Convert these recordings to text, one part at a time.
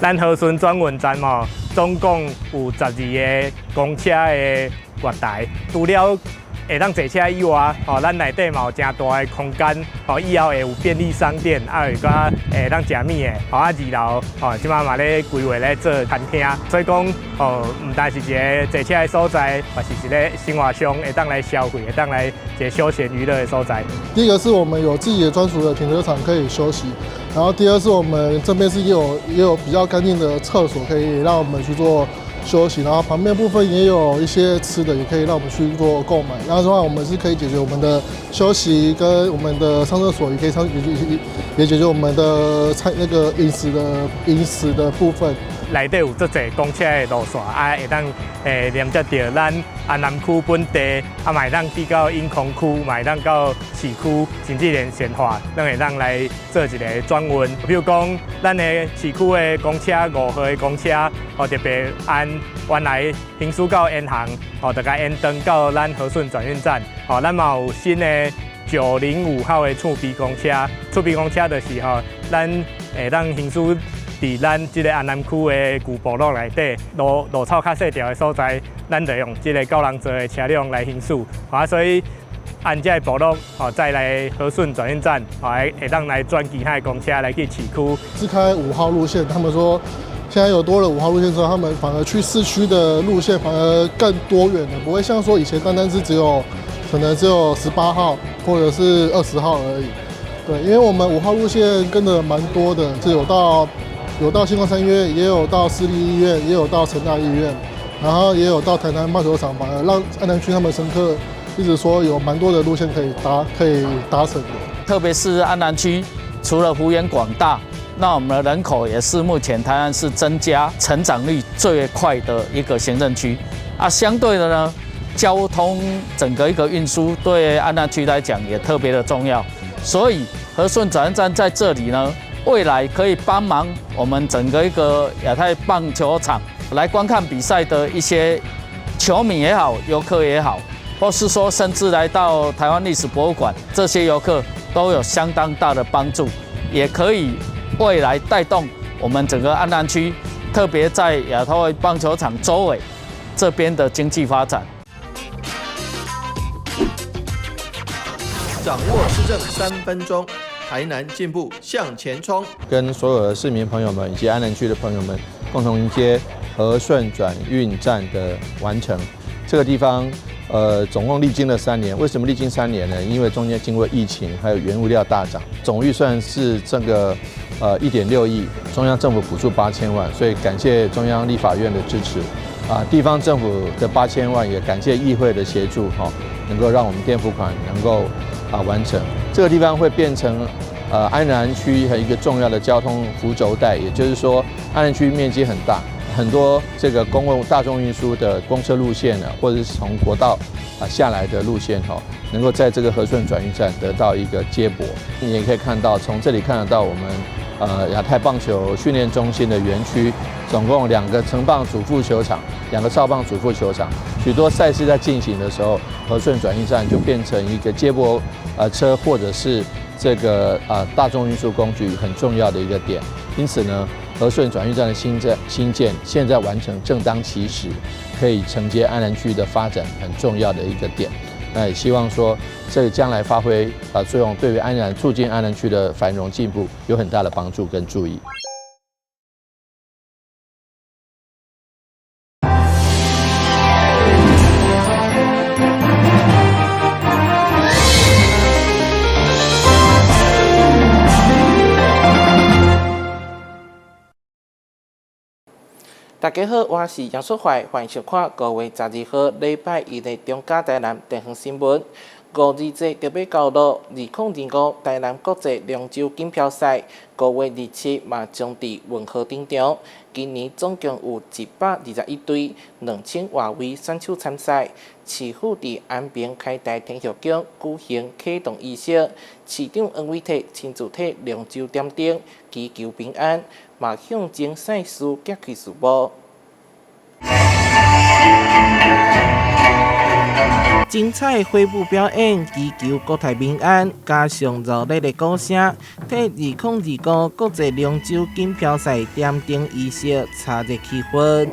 咱和順轉運站吼，總共有十二个公車的月台，除了會當坐車以外，吼，咱內底嘛有誠大的空間，吼，以後會有便利商店，啊，有寡會當食物的，吼，啊，二樓，吼，這擺嘛咧規劃咧做餐廳，所以講，吼，毋單是一个坐車的所在，嘛是一个生活上會當來消費，會當來一个休閒娛樂的所在。第一個是我們有自己的專屬的停車場可以休息，然後第二是我們這邊是也有比較乾淨的廁所，可以讓我們去做休息，然後旁邊部分也有一些吃的，也可以讓我們去做購買。然後的話，我們是可以解決我們的休息跟我們的上廁所，也可以上也解決我們的餐那個飲食的部分。內底有足濟公車的路線，啊，會當連接著咱安南區本地，啊，嘛會當去到永康區，嘛會當到市區，甚至連善化，攏會當來做一个轉運。比如講，咱的市區的公車5號的公車，哦，特別按原來行駛到延航，哦，就共延長到咱和順轉運站。哦，咱嘛有新的905號的厝邊公車，厝邊公車就是吼，咱會當行駛佇咱這个安南區的舊部落內底，路路草較細條的所在，咱就用這个九人座的車輛來行駛。啊，所以按這个部落，吼，再來和順轉運站，吼，會當來轉其他的公車來去市區。自開5號路線，他們說現在有多了5號路線之後，他們反而去市區的路線反而更多元了，不會像說以前單單是只有可能只有18號或者是20號而已。對，因為我們5號路線跟的蠻多的，是有到新光三越，也有到市立醫院，也有到成大醫院，然後也有到台南棒球場，反而讓安南區他們乘客一直說有蠻多的路線可以搭，可以搭乘的。特別是安南區，除了幅員廣大，那我們的人口也是目前台灣市增加成長率最快的一個行政區。啊，相對的呢，交通整個一個運輸對安南區來講也特別的重要，所以和順轉運站在這裡呢，未來可以幫忙我們整個一個亞太棒球場來觀看比賽的一些球迷也好，遊客也好，或是說甚至來到台灣歷史博物館，這些遊客都有相當大的幫助，也可以未來帶動我們整個安南區，特別在亞太棒球場周圍這邊的經濟發展。掌握市政3分鐘。台南進步向前衝，跟所有的市民朋友們以及安南區的朋友們共同迎接和順轉運站的完成。這個地方，總共歷經了三年。為什麼歷經三年呢？因為中間經過疫情，還有原物料大漲，總預算是這個1.6億，中央政府補助8000萬，所以感謝中央立法院的支持。啊，地方政府的8000萬也感謝議會的協助，哈，能夠讓我們墊付款能夠完成。這個地方會變成安南區和一個重要的交通輔軸帶，也就是說，安南區面積很大，很多這個公共大眾運輸的公車路線呢，或者是從國道下來的路線，哈，能夠在這個和順轉運站得到一個接駁。你也可以看到，從這裡看得到我們亞太棒球訓練中心的園區，總共2個成棒主副球場，2個少棒主副球場，許多賽事在進行的時候，和順轉運站就變成一個接駁車或者是這個大眾運輸工具很重要的一個點。因此呢，和順轉運站的新建現在完成，正當其時，可以承接安南區的發展很重要的一個點。那也希望說，這個將來發揮作用，對於安南促進安南區的繁榮進步有很大的幫助跟注意。大家好，我是楊淑懷，歡迎收看5月12號禮拜一的中嘉台南地方新聞。五二節就欲到囉，2025台南國際龍舟錦標賽，5月27嘛將佇運河登場。今年總共有121隊2000外位選手參賽。市府佇安平開台天后宮舉行啟動儀式，市長黃偉哲親自替龍舟點燈，祈求平安，嘛象徵賽事揭開序幕。精彩的火舞表演，祈求國泰民安，加上熱烈的鼓聲，替2025國際龍舟錦標賽點燈儀式炒熱氣氛。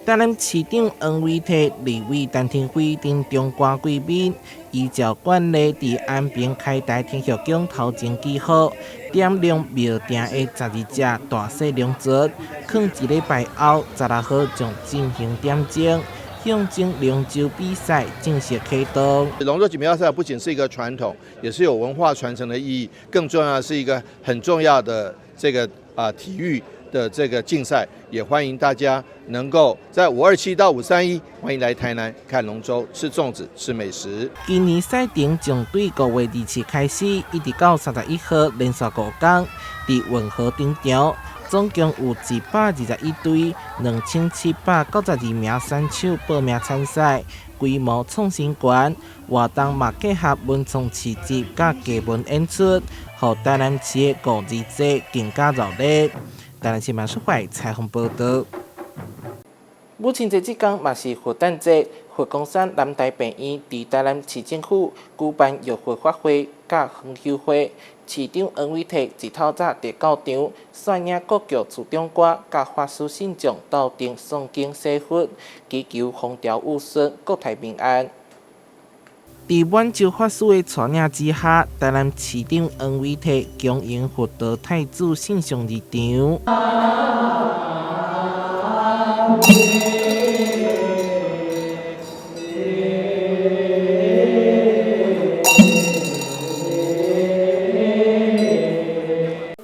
台南市長黃偉哲、立委陳亭妃等中官貴賓，依照慣例佇安平開台天后宮頭前祈福，點亮廟埕的12隻大細龍船，囥一禮拜後，16號將進行點燈，象徵龍舟比賽正式啟動。龍舟錦標賽不僅是一個傳統，也是有文化傳承的意義，更重要的是一個很重要的這個體育的這個競賽，也歡迎大家能夠在527到531，歡迎來台南看龍舟、吃粽子、吃美食。今年賽程將對5月27開始，一直到31號，連續5天，佇運河登場，總共有121隊，2792名選手報名參賽，規模創新高。活動嘛結合文創市集佮藝文演出，予台南市的五二節更加熱鬧。台南新聞出發採訪報導。母親節這工嘛是佛誕節，佛光山南台病院佇台南市政府舉辦浴佛法會佮園遊會，市長黃偉哲一透早佇到場，率領國教處長官佮法師信眾鬥陣誦經禮佛，祈求風調雨順、國泰民安。佇滿洲法師的帶領之下，台南市長黃偉哲恭迎佛道太子信眾入場。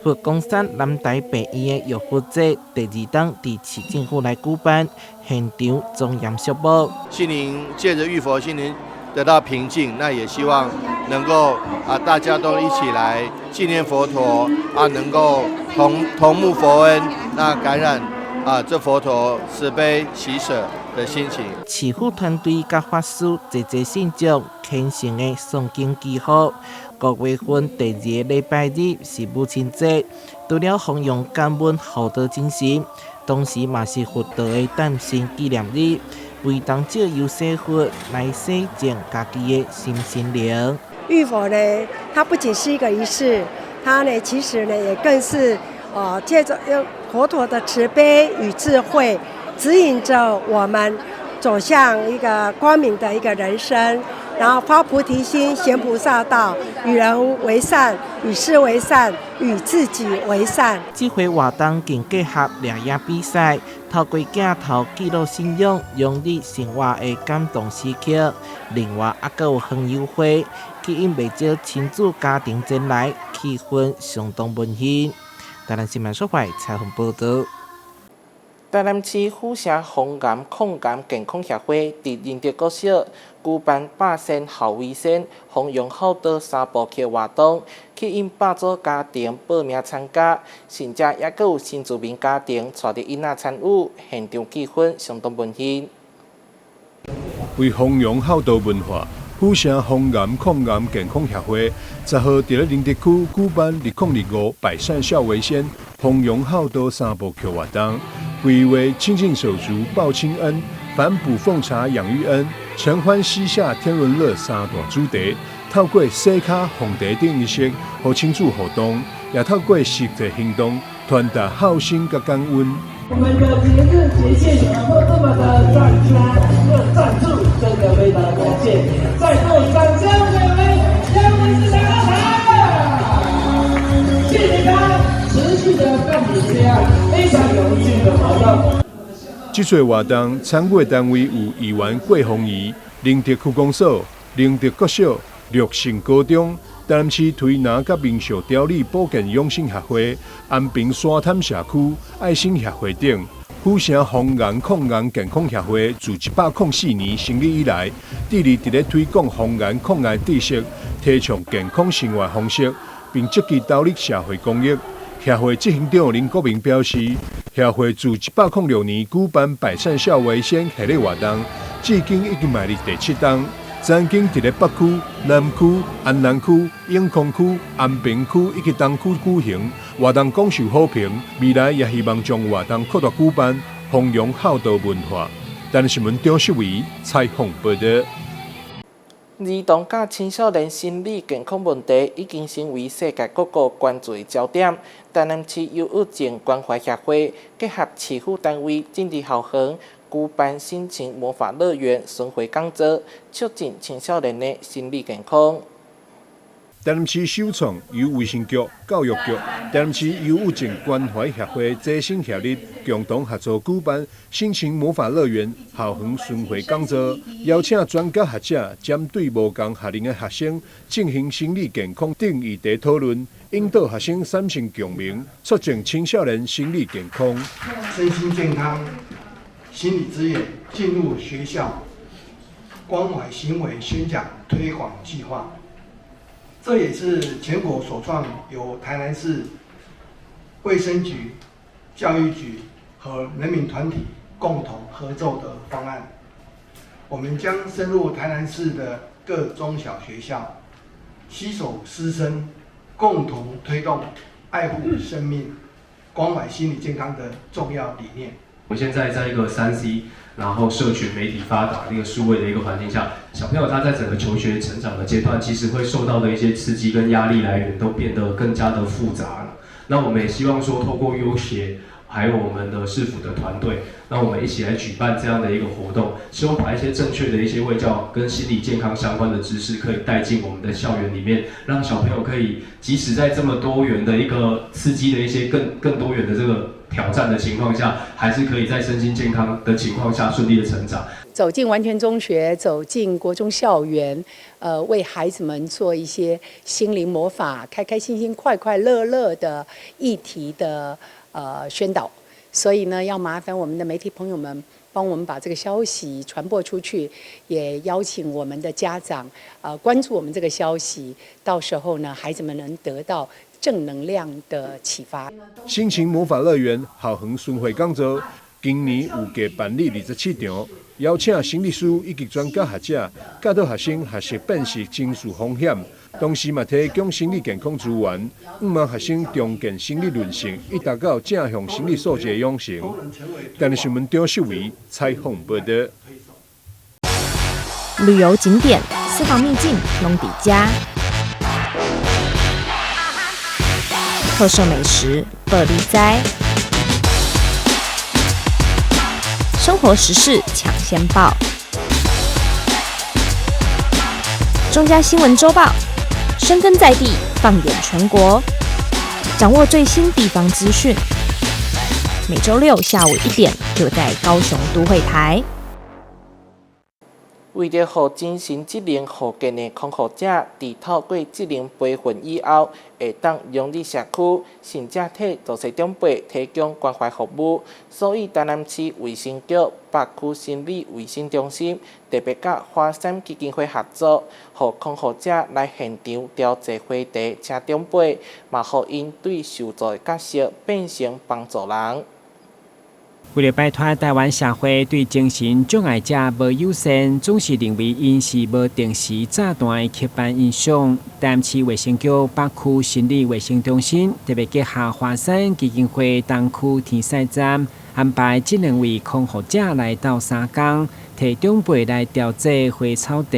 佛光山南台病院的浴佛節第二冬佇市政府來舉辦，現場莊嚴肅穆。心靈借著浴佛，心靈得到平靜，那也希望能夠大家都一起來紀念佛陀啊，能夠同沐佛恩，那感染這佛陀慈悲喜捨的心情。市府團隊佮法師濟濟信眾虔誠的誦經祈福。5月份第二个禮拜日是母親節，除了弘揚感恩厚道精神，同時嘛是佛陀的誕生紀念日，為當藉由洗佛來洗淨家己的心身靈。浴佛呢，它不僅是一個儀式，它呢其實呢也更是借著用佛陀的慈悲與智慧，指引着我們走向一個光明的一個人生。然後發菩提心，行菩薩道，與人為善，與事為善，與自己為善。這回活動更結合掠影比賽，透過鏡頭記錄信仰融入生活的感動時刻。另外，還閣有園遊會，吸引袂少親子家庭前來，氣氛相當溫馨。台南新聞所採訪報導。台南市府城防癌控癌健康協會佇仁德國小舉辦百善孝為先、弘揚孝道三部曲活動，吸引百組家庭報名參加，甚至猶閣有新住民家庭帶著囡仔參與，現場氣氛相當溫馨。為弘揚孝道文化，府城防癌控癌健康協會10號佇咧仁德區舉辦2025百善孝為先、弘揚孝道三部曲活動。規劃清淨手足報親恩、反哺奉茶養育恩、承歡膝下天倫樂三大主題，透過洗跤奉茶等儀式，予親子互動，也透過實際行動傳達孝心佮感恩。我們的節日節慶能夠這麼的贊助，贊助，真的非常感謝，再度掌聲給我們江文士長上台，謝謝他持續的辦理這樣非常有趣的活動。這次活動參與單位有議員郭鳳儀、仁德區公所、仁德國小、六成高中、台南市推拿佮民宿調理保健養生協會、安平沙潭社區愛心協會等。府城防癌控癌健康協會自104年成立以來，致力佇咧推廣防癌控癌知識，提倡健康生活方式，並積極投入社會公益。協會執行長林國明表示，協會自106年舉辦百善孝為先系列活動，至今已經邁入第7冬。曾經佇咧北區、南區、安南區、永康區、安平區以及東區舉行活動，廣受好評。未來也希望將活動擴大舉辦，弘揚孝道文化。台南新聞張秀維採訪報導。兒童佮青少年心理健康問題已經成為世界各國關注的焦點。台南市憂鬱症關懷協會結合市府單位、政治校園，舉辦心情魔法樂園巡迴講座，促進青少年的心理健康。台南市首創由衛生局、教育局、台南市憂鬱症關懷協會齊心協力，共同合作舉辦心情魔法樂園校園巡迴講座，邀請專家學者針對無仝學齡的學生進行心理健康等議題討論，引導學生產生共鳴，促進青少年心理健康。身心健康、心理資源進入學校關懷行為宣講推廣計劃。這也是全國首創，由台南市衛生局、教育局和人民團體共同合作的方案。我們將深入台南市的各中小學校，攜手師生，共同推動愛護生命、關懷心理健康的重要理念。我們現在在一個3C，然後社群媒體發達、那個數位的一個環境下，小朋友他在整個求學成長的階段，其實會受到的一些刺激跟壓力來源都變得更加的複雜了。那我們也希望說，透過優協，還有我們的市府的團隊，那我們一起來舉辦這樣的一個活動，希望把一些正確的一些衛教跟心理健康相關的知識，可以帶進我們的校園裡面，讓小朋友可以即使在這麼多元的一個刺激的一些更多元的這個挑戰的情況下，還是可以在身心健康的情況下順利的成長。走進完全中學，走進國中校園，為孩子們做一些心靈魔法，開開心心、快快樂樂的議題的宣導。所以呢，要麻煩我們的媒體朋友們幫我們把這個消息傳播出去，也邀請我們的家長關注我們這個消息，到時候呢，孩子們能得到正能量的啟發。心情魔法樂園校園巡迴講座，今年預計辦理27場，邀請心理師以及專家學者，教導學生學習辨識情緒風險，同時嘛提供心理健康資源，向望學生重建心理韌性，以達到正向心理素質的養成。台南新聞張秀維採訪報導。旅遊景點、私房秘境攏佇遮，特色美食報你知，生活時事搶先報，中嘉新聞週報，深耕在地，放眼全國，掌握最新地方資訊。每週六下午1點，就在高雄都會台。為著予精神職能復健的康復者，佇透過職能培訓以後，會當融入社區，甚至替弱勢長輩提供關懷服務。所以，台南市衛生局北區心理衛生中心特別佮華山基金會合作，予康復者來現場調製花茶，請長輩，嘛予𪜶對受助的角色變成幫助人。為了擺脫臺灣社會對精神障礙者無友善，總是認為𪜶是無定時炸彈的刻板印象。台南市衛生局北區心理衛生中心特別結合華山基金會東區天使站，安排這兩位康復者來鬥相共，替長輩來調製花草茶，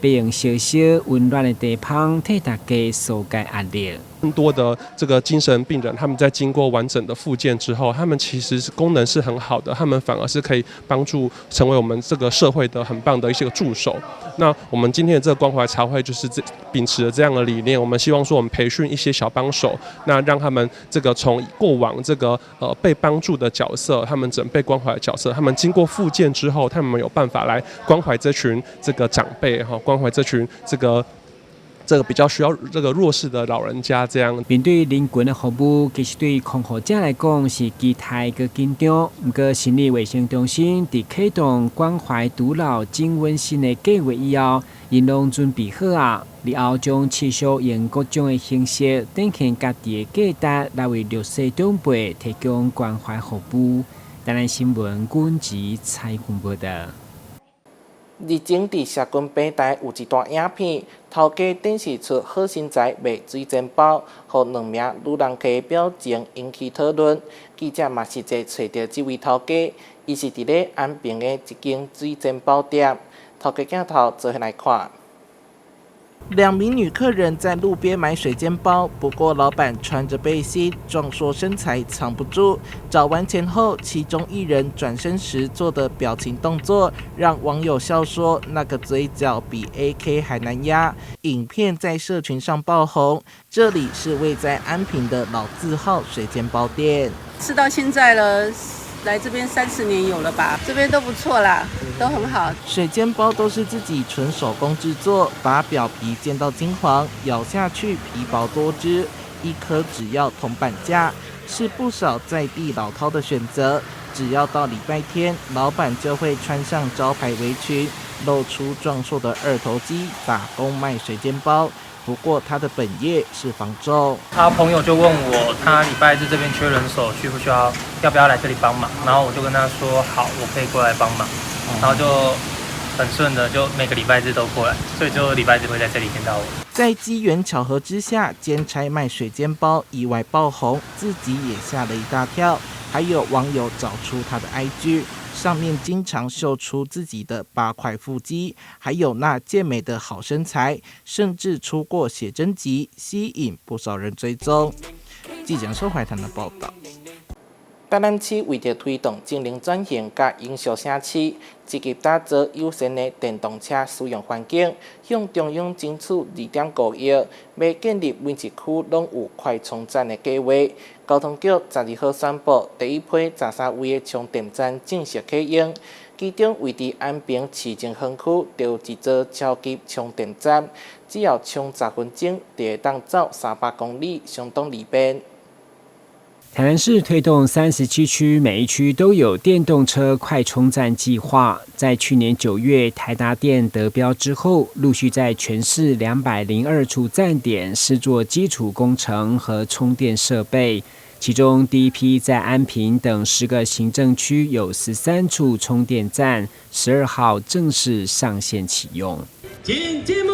欲用小小溫暖的茶芳替大家紓解壓力。更多的這個精神病人，他們在經過完整的復健之後，他們其實是功能是很好的，他們反而是可以幫助成為我們這個社會的很棒的一些個助手。那我們今天的這個關懷茶會就是這秉持了這樣的理念，我們希望說我們培訓一些小幫手，那讓他們這個從過往這個被幫助的角色，他們準備關懷的角色，他們經過復健之後，他們有辦法來關懷這群這個長輩哈，關懷這群這個比較需要這個弱勢的老人家，這樣面對人群的服務，其實對康復者來講是期待閣緊張。毋過心理衛生中心佇啟動關懷獨老真溫馨的計劃以後，𪜶攏準備好啊！日後將持續用各種的形式，展現家己的價值，來為弱勢長輩提供關懷服務。台南新聞阮子採訪報導。日前佇社群平台有一段影片，頭家展示出好身材賣水煎包，予兩名女人客的表情引起討論。記者嘛實際揣著這位頭家，伊是佇咧安平的一間水煎包店。透過鏡頭做伙來看。兩名女客人在路邊買水煎包，不過老闆穿着背心，壯碩身材藏不住。找完錢後，其中一人轉身時做的表情動作，讓網友笑說那個嘴角比 AK 還難壓。影片在社群上爆紅。這裡是位在安平的老字號水煎包店，吃到現在了。來這邊30年有了吧？這邊都不錯啦，都很好。水煎包都是自己純手工製作，把表皮煎到金黃，咬下去皮薄多汁，一顆只要銅板價，是不少在地老饕的選擇。只要到禮拜天，老闆就會穿上招牌圍裙，露出壯碩的二頭肌，打工賣水煎包。不過他的本業是房仲。他朋友就問我，他禮拜日這邊缺人手，需不需要，要不要來這裡幫忙？然後我就跟他說好，我可以過來幫忙。然後就很順的，就每個禮拜日都過來，所以就禮拜日會在這裡見到我。在機緣巧合之下，兼差賣水煎包，意外爆紅，自己也嚇了一大跳。還有網友找出他的 IG，上面經常秀出自己的八塊腹肌，還有那健美的好身材，甚至出過寫真集，吸引不少人追蹤。記者蘇懷談的報道。台南市為著推動節能轉型佮永續城市，積極打造友善的電動車使用環境，向中央爭取2.5億，欲建立每一區攏有快充站的計劃。交通局12號宣布，第一批13位的充電站正式啟用，其中位佇安平市政園區就有一座超級充電站，只要充10分鐘就會當走300公里，相當利便。台南市推動37區每一區都有電動車快充站計劃，在去年9月台達電得標之後，陸續在全市202處站點施作基礎工程和充電設備。其中第一批在安平等10個行政區有13處充電站，12號正式上線啟用。請進幕，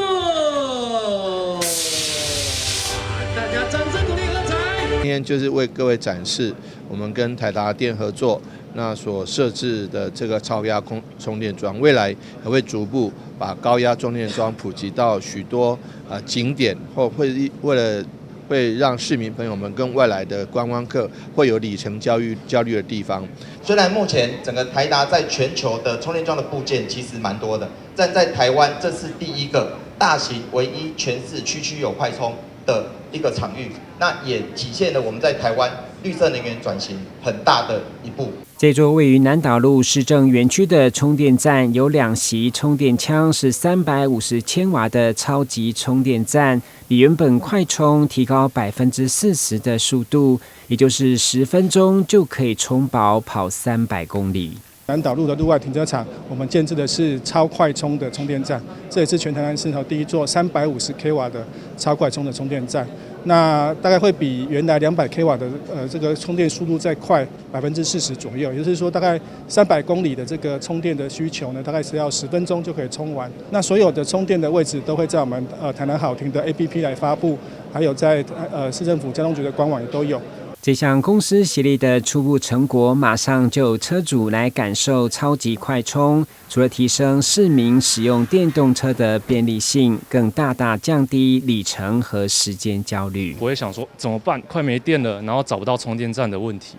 大家掌聲鼓勵喝彩。今天就是為各位展示我們跟台達電合作那所設置的這個超壓空充電樁，未來還會逐步把高壓充電樁普及到許多景點，或會為了會讓市民朋友們跟外來的觀光客會有里程焦慮的地方。雖然目前整個台達在全球的充電樁的布建其實蠻多的，但在台灣這是第一個大型唯一全市區區有快充的一個場域，那也體現了我們在台灣綠色能源轉型很大的一步。這座位於南島路市政園區的充電站有兩席充電槍，是350千瓦的超級充電站，比原本快充提高40%的速度，也就是10分鐘就可以充飽跑300公里。南島路的路外停車場，我們建置的是超快充的充電站，這也是全台南市頭第一座350 k 瓦的超快充的充電站。那大概會比原來200 k 瓦的這個充電速度再快40%左右，也就是說大概300公里的這個充電的需求呢，大概是要10分鐘就可以充完。那所有的充電的位置都會在我們台南好停的 APP 來發布，還有在市政府交通局的官網也都有。這項公私協力的初步成果，馬上就有車主來感受超級快充。除了提升市民使用電動車的便利性，更大大降低里程和時間焦慮。不會想說怎麼辦，快沒電了，然後找不到充電站的問題。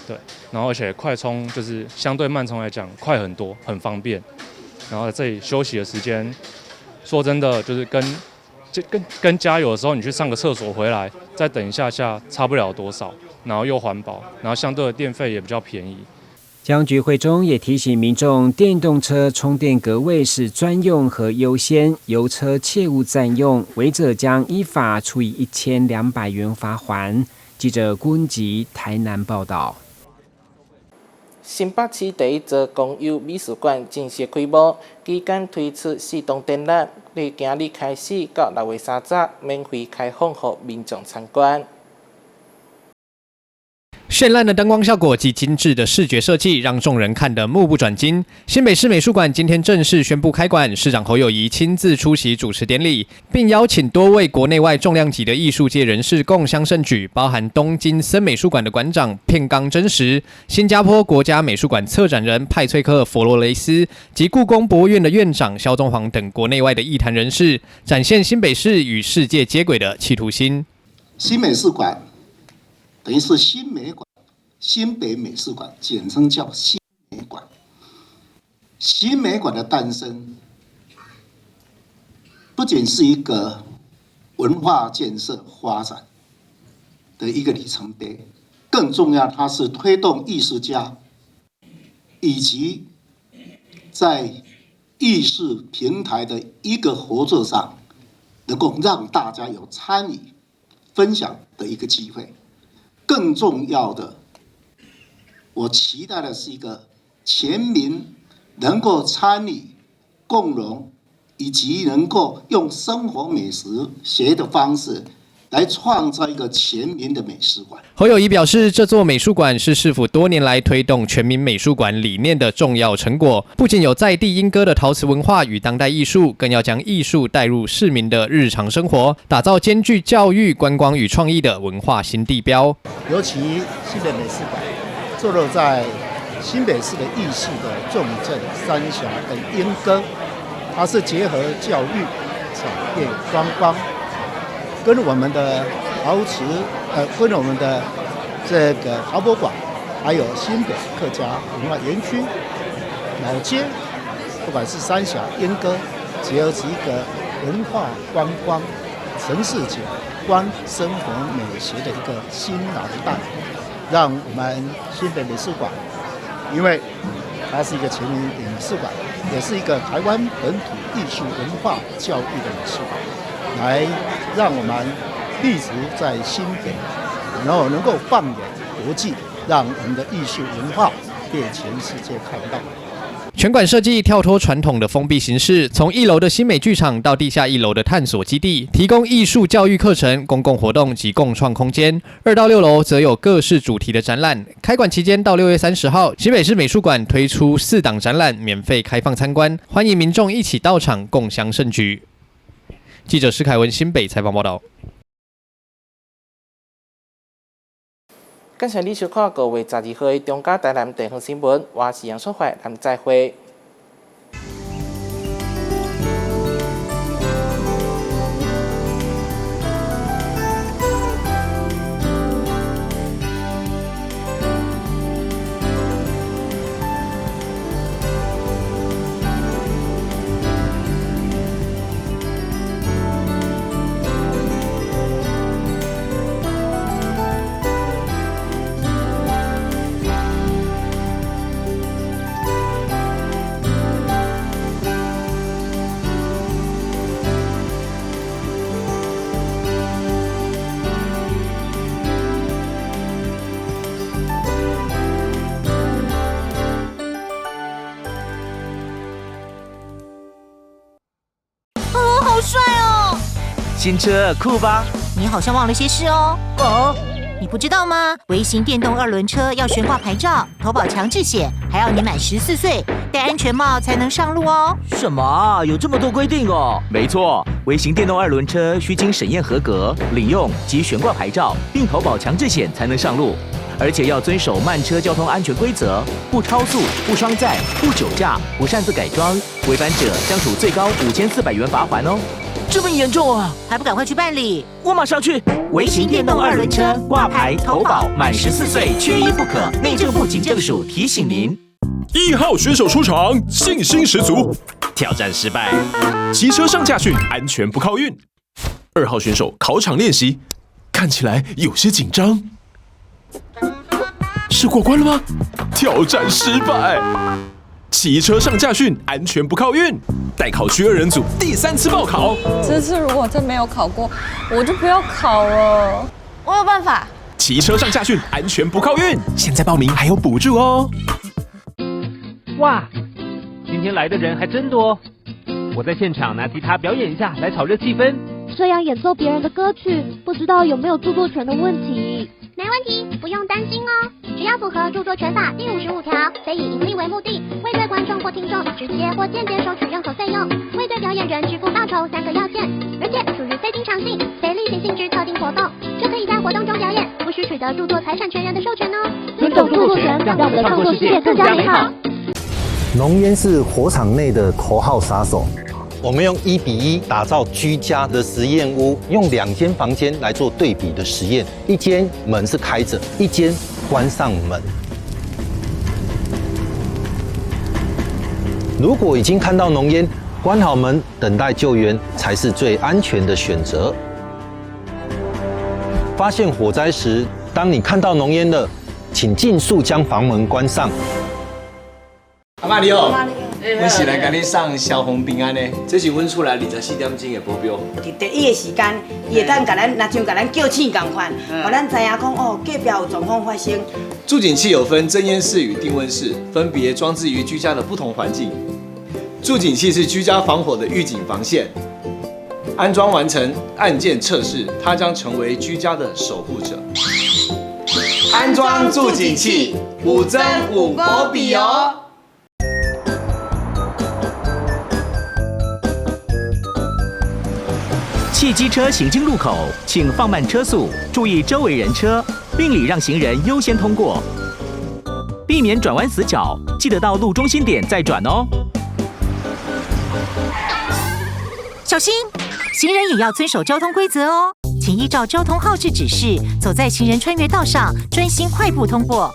對，然後而且快充就是相對慢充來講快很多，很方便。然後在這裡休息的時間，說真的就是跟就跟跟加油的時候，你去上個廁所回來，再等一下下，差不了多少。然後又環保，然後相對的電費也比較便宜。交通局會中也提醒民眾，電動車充電格位是專用和優先，油車切勿佔用，違者將依法處以1200元罰鍰。記者郭文吉台南報道。新北市第一座公有美術館正式開幕，期間推出四檔展覽，佇今日開始到6月30免費開放予民眾參觀。绚烂的灯光效果及精致的视觉设计，让众人看得目不转睛。新北市美术馆今天正式宣布开馆，市长侯友宜亲自出席主持典礼，并邀请多位国内外重量级的艺术界人士共襄盛举，包含东京森美术馆的馆长片冈真实、新加坡国家美术馆策展人派翠克·佛罗雷斯及故宫博物院的院长萧宗煌等国内外的艺坛人士，展现新北市与世界接轨的企图心。新美术馆等于是新美馆，新北美术馆，简称叫新美馆。新美馆的诞生，不仅是一个文化建设发展的一个里程碑，更重要，它是推动艺术家以及在艺术平台的一个合作上，能够让大家有参与、分享的一个机会。更重要的，我期待的是一个全民能够参与、共荣，以及能够用生活美食学的方式来创造一个全民的美术馆。侯友宜表示，这座美术馆是市府多年来推动全民美术馆理念的重要成果。不仅有在地莺歌的陶瓷文化与当代艺术，更要将艺术带入市民的日常生活，打造兼具教育、观光与创意的文化新地标。尤其新北美术馆坐落在新北市的艺术的重镇三峡的莺歌，它是结合教育、产业、观光，跟我们的陶瓷，跟我们的这个陶博馆，还有新北客家文化园区、老街，不管是三峡、莺歌，结合起一个文化观光、城市景观、生活美学的一个新廊带，让我们新北美术馆，因为它是一个全民美术馆，也是一个台湾本土艺术文化教育的美术馆，来让我们立足在新北，然后能够放眼国际，让我们的艺术文化被全世界看到。全馆设计跳脱传统的封闭形式，从一楼的新美剧场到地下一楼的探索基地，提供艺术教育课程、公共活动及共创空间。2到6楼则有各式主题的展览。开馆期间到6月30号，新北市美术馆推出4档展览，免费开放参观，欢迎民众一起到场共襄盛举。记者施凯文新北采访报道。感谢你收看5月12号的中嘉台南地方新闻，我是杨淑怀，咱们再会。新车酷吧？你好像忘了些事哦。哦，你不知道吗？微型电动二轮车要悬挂牌照、投保强制险，还要你满14岁、戴安全帽才能上路哦。什么？有这么多规定哦？没错，微型电动二轮车需经审验合格、领用及悬挂牌照，并投保强制险才能上路，而且要遵守慢车交通安全规则，不超速、不双载、不酒驾、不擅自改装，违反者将处最高5400元罚锾哦。这么严重啊！还不赶快去办理？我马上去。微型电动二轮车挂牌投保，满14岁缺一不可。内政部警政署提醒您。1号选手出场，信心十足，挑战失败，骑车上驾训，安全不靠运。2号选手考场练习，看起来有些紧张，是过关了吗？挑战失败。骑车上驾训，安全不靠运。待考区2人组第3次报考。这次如果真没有考过，我就不要考了。我有办法。骑车上驾训，安全不靠运。现在报名还有补助哦。哇，今天来的人还真多。我在现场拿吉他表演一下，来炒热气氛。这样演奏别人的歌曲，不知道有没有著作权的问题。没问题，不用担心哦。只要符合著作权法第55条，非以盈利为目的，未对观众或听众直接或间接收取任何费用，未对表演人支付报酬三个要件，而且属于非经常性、非例行性质特定活动，就可以在活动中表演，不需取得著作财产权人的授权哦。尊重著作权，让我们的创作世界更加美好。浓烟是火场内的头号杀手。我们用1比1打造居家的实验屋，用2间房间来做对比的实验，一间门是开着，一间关上门。如果已经看到浓烟，关好门等待救援才是最安全的选择。发现火灾时，当你看到浓烟了，请尽速将房门关上。阿嬤你好，阮是来共你送消防平安的，这是阮厝内24点钟的保镖。伫第一个时间，伊会当共咱，若像共咱叫醒仝款，予咱知影讲哦，隔壁有状况发生。住警器有分增烟室与定温室，分别装置于居家的不同环境。住警器是居家防火的预警防线，安装完成按键测试，它将成为居家的守护者。安装住警器，5增5保比哦。汽机车行经路口，请放慢车速，注意周围人车，并礼让行人优先通过，避免转弯死角。记得到路中心点再转哦。小心，行人也要遵守交通规则哦，请依照交通号志指示，走在行人穿越道上，专心快步通过，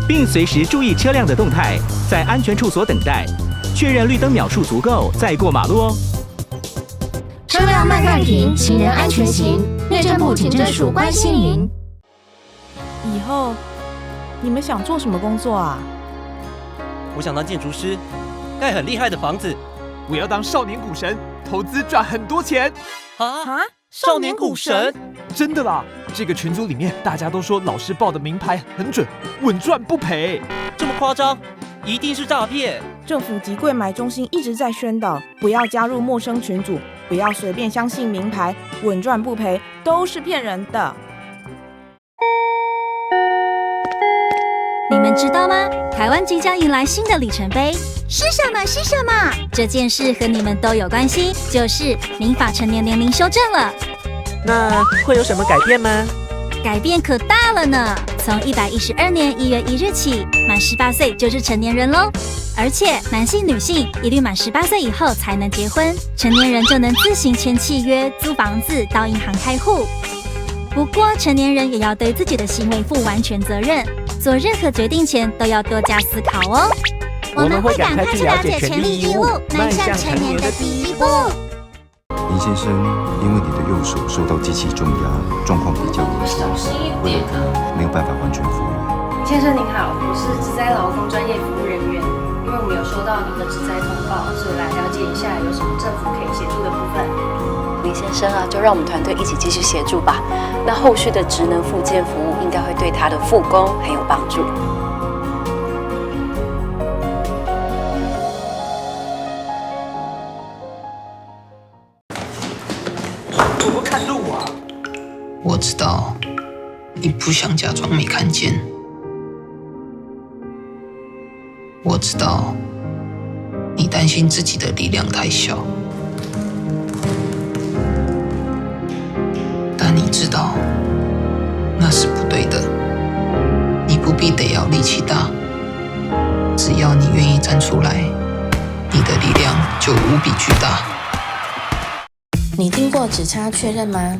并随时注意车辆的动态，在安全处所等待，确认绿灯秒数足够再过马路哦。车辆慢慢停，行人安全行。内政部警政署关心您。以后你们想做什么工作啊？我想当建筑师，盖很厉害的房子。我要当少年股神，投资赚很多钱。啊！少年股神？真的啦！这个群组里面大家都说老师报的名牌很准，稳赚不赔。这么夸张？一定是诈骗！政府及柜买中心一直在宣导，不要加入陌生群组，不要随便相信名牌，稳赚不赔都是骗人的。你们知道吗？台湾即将迎来新的里程碑。是什么？是什么？这件事和你们都有关系，就是民法成年年龄修正了。那会有什么改变吗？改变可大了呢！从112年1月1日起，满18岁就是成年人喽。而且男性、女性一律满18岁以后才能结婚，成年人就能自行签契约、租房子、到银行开户。不过，成年人也要对自己的行为负完全责任，做任何决定前都要多加思考哦。我们会赶快去了解权利义务，迈向成年的第一步。林先生，因为你的右手受到机器重压，状况比较严重，为了他没有办法完全复原。林先生您好，我是职灾劳工专业服务人员，因为我们有收到您的职灾通报，所以来了解一下有什么政府可以协助的部分。林先生啊，就让我们团队一起继续协助吧。那后续的职能复健服务应该会对他的复工很有帮助。我知道你不想假装没看见，我知道你担心自己的力量太小，但你知道那是不对的。你不必得要力气大，只要你愿意站出来，你的力量就无比巨大。你听过指差确认吗？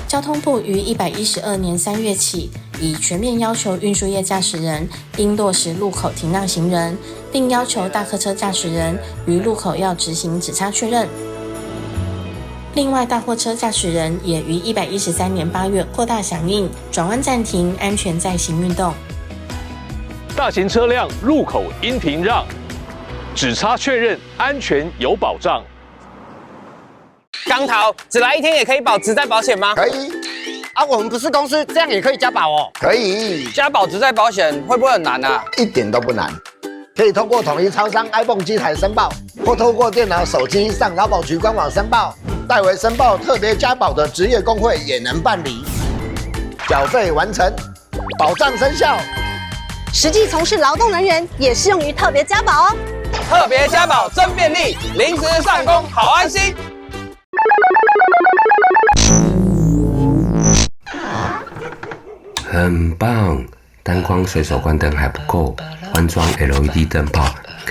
交通部于112年3月起，已全面要求运输业驾驶人应落实路口停让行人，并要求大客车驾驶人于路口要执行指差确认。另外，大货车驾驶人也于113年8月扩大响应转弯暂停、安全载行运动。大型车辆路口应停让，指差确认安全有保障。钢头只来一天也可以保职灾保险吗？可以。啊，我们不是公司，这样也可以加保哦。可以。加保职灾保险会不会很难啊？一点都不难，可以通过统一超商 iPhone 机台申报，或透过电脑、手机上劳保局官网申报。代为申报特别加保的职业工会也能办理。缴费完成，保障生效。實際從事勞動人員也適用於特別加保哦。特別加保真便利，臨時上工好安心。很棒，單光隨手關燈還不夠，換裝 LED 燈泡。